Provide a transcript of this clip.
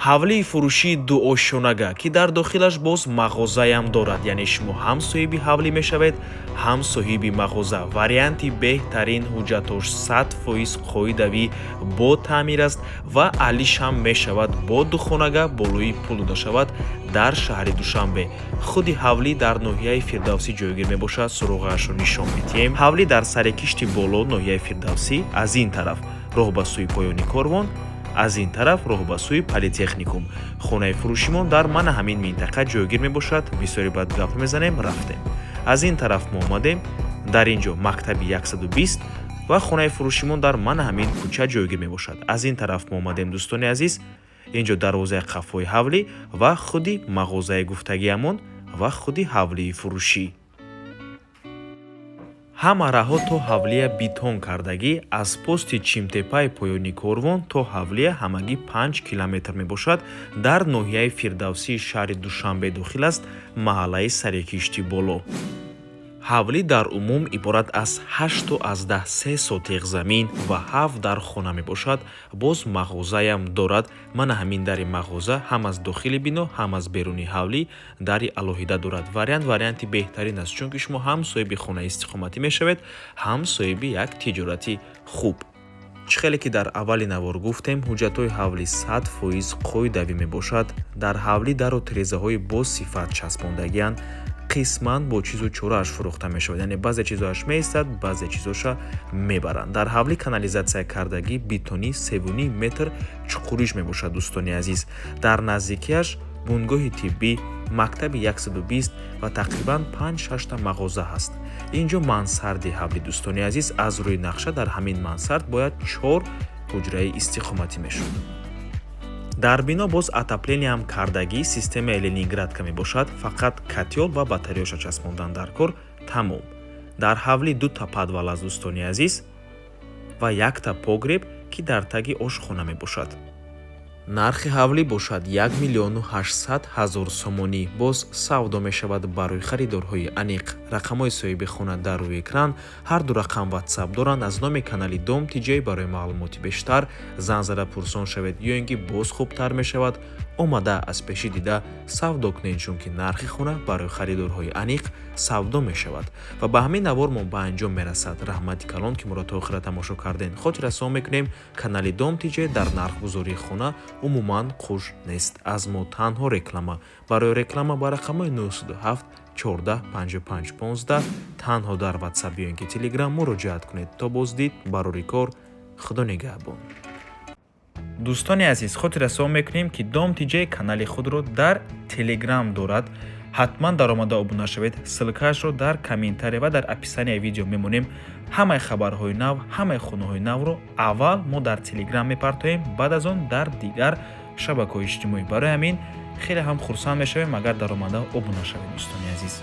Ҳавлии фурӯшии дуошёнага, ки дар дохилаш боз мағозаям дорад, яъне шумо ҳам соҳиби ҳавлӣ мешавед, ҳам соҳиби мағоза. Варианти беҳтарин, ҳуҷҷатош 100% қоидавӣ, бо таъмир аст ва алишам мешавад, бо духонага болои пул дода шавад. Дар шаҳри Душанбе худи ҳавлӣ дар ноҳияи Фирдавсӣ ҷойгир мебошад. Суроғаашро нишон медиҳем. Ҳавлӣ дар сари кишти боло, ноҳияи Фирдавсӣ. Аз ин тараф роҳ ба сӯи поёни корвон, аз ин тараф роҳ ба сӯи политехникум. Хонаи фурӯшимон дар мана ҳамин минтақа ҷойгир мебошад. Бисёре баъд гап мезанем, рафтем. Аз ин тараф мо омадем, дар ин ҷо мактаби 120 ва хонаи фурӯшимон дар мана ҳамин кӯча ҷойгир мебошад. Аз ин тараф мо омадем, дӯстони азиз, ин ҷо дарвозаи қафои ҳавлӣ ва худи мағозаи гуфтагиамон ва худи ҳавлии фурӯшӣ. Ҳама раҳо то ҳавлия бетон кардагӣ. Аз пости Чимтепаи поёни корвон то ҳавлия ҳамагӣ 5 километр мебошад. Дар ноҳияи Фирдавсии шаҳри Душанбе дохил аст, маҳаллаи Сарикишти боло. Ҳавлӣ дар умум иборат аз 8,3 сотиқ замин ва ҳафт дар хона мебошад. Боз мағозаям дорад. Мана ҳамин дари мағоза, ҳам аз дохили бино, ҳам аз беруни ҳавлӣ дари алоҳида дорад. Вариант варианти беҳтарин аст, чунки шумо ҳам соҳиби хонаи истиқоматӣ мешавед, ҳам соҳиби як тиҷорати хуб. Чӣ хеле ки дар аввали навор гуфтем, ҳуҷҷатҳои ҳавлӣ 100% қоидавӣ мебошад. Дар ҳавлӣ дару тирезаҳои босифат часпондагианд. Қисман бо чизу чорааш фурӯхта мешавад, яъне баъзе чизоаш меистад, баъзе чизоша мебаранд. Дар ҳавлӣ канализатсия кардагӣ, бетонӣ, 3,5 метр чуқуриш мебошад. Дӯстони азиз, дар наздикиаш бунгоҳи тиббӣ, мактаби 120 ва тақрибан 5-6та мағоза ҳаст. Ин ҷо мансарди ҳавлӣ. Дӯстони азиз, аз рӯи нақша дар ҳамин мансард бояд чор ҳуҷраи истиқоматӣ мешуд. Дар бино боз отопление ам кардагӣ, системаи ленинградка мебошад, фақат котёл ва батареяша часпондан дар кор, тамом. Дар ҳавлӣ дута подвал аст, дӯстони азиз, ва якта погреб, ки дар таги ошхона мебошад. Нархи ҳавлӣ бошад 1 800 000 сомонӣ, боз савдо мешавад. Барои харидорҳои аниқ рақамҳои соҳиби хона дар рӯи экран. Ҳар ду рақам Ватсап доранд. Аз номи канали Дом Тиҷай барои маълумоти бештар занг зада пурсон шавед ё ин ки боз хубтар мешавад, омада аз пешӣ дида савдо кунед, чунки нархи хона барои харидорҳои аниқ савдо мешавад. Ва ба ҳамин навор мо ба анҷом мерасад. Раҳмати калон, ки моро то охира тамошо кардем. Хотиррасон мекунем, канали Дом Тиҷай дар нархгузории хона умуман қуш нест. Аз мо танҳо реклама. Барои реклама ба рақамҳои 907 14 55 15 танҳо дар Ватсап ё ин ки Телеграм муроҷиат кунед. То боздид, барори кор, Худо нигаҳбон. Дӯстони азиз, хотиррасон мекунем, ки Дом Тиҷай канали худро дар Телеграм дорад. Ҳатман даромада обуна шавед. Ссылка ашро дар комментария ва дар описания видео мемонем. Ҳамаи хабарҳои нав, ҳамаи хонаҳои навро аввал мо дар Телеграм мепартоем, баъд аз он дар дигар шабакаҳои иҷтимоӣ. Барои ҳамин хеле ҳам хурсанд мешавем, агар даромада обуна шавед, дӯстони азиз.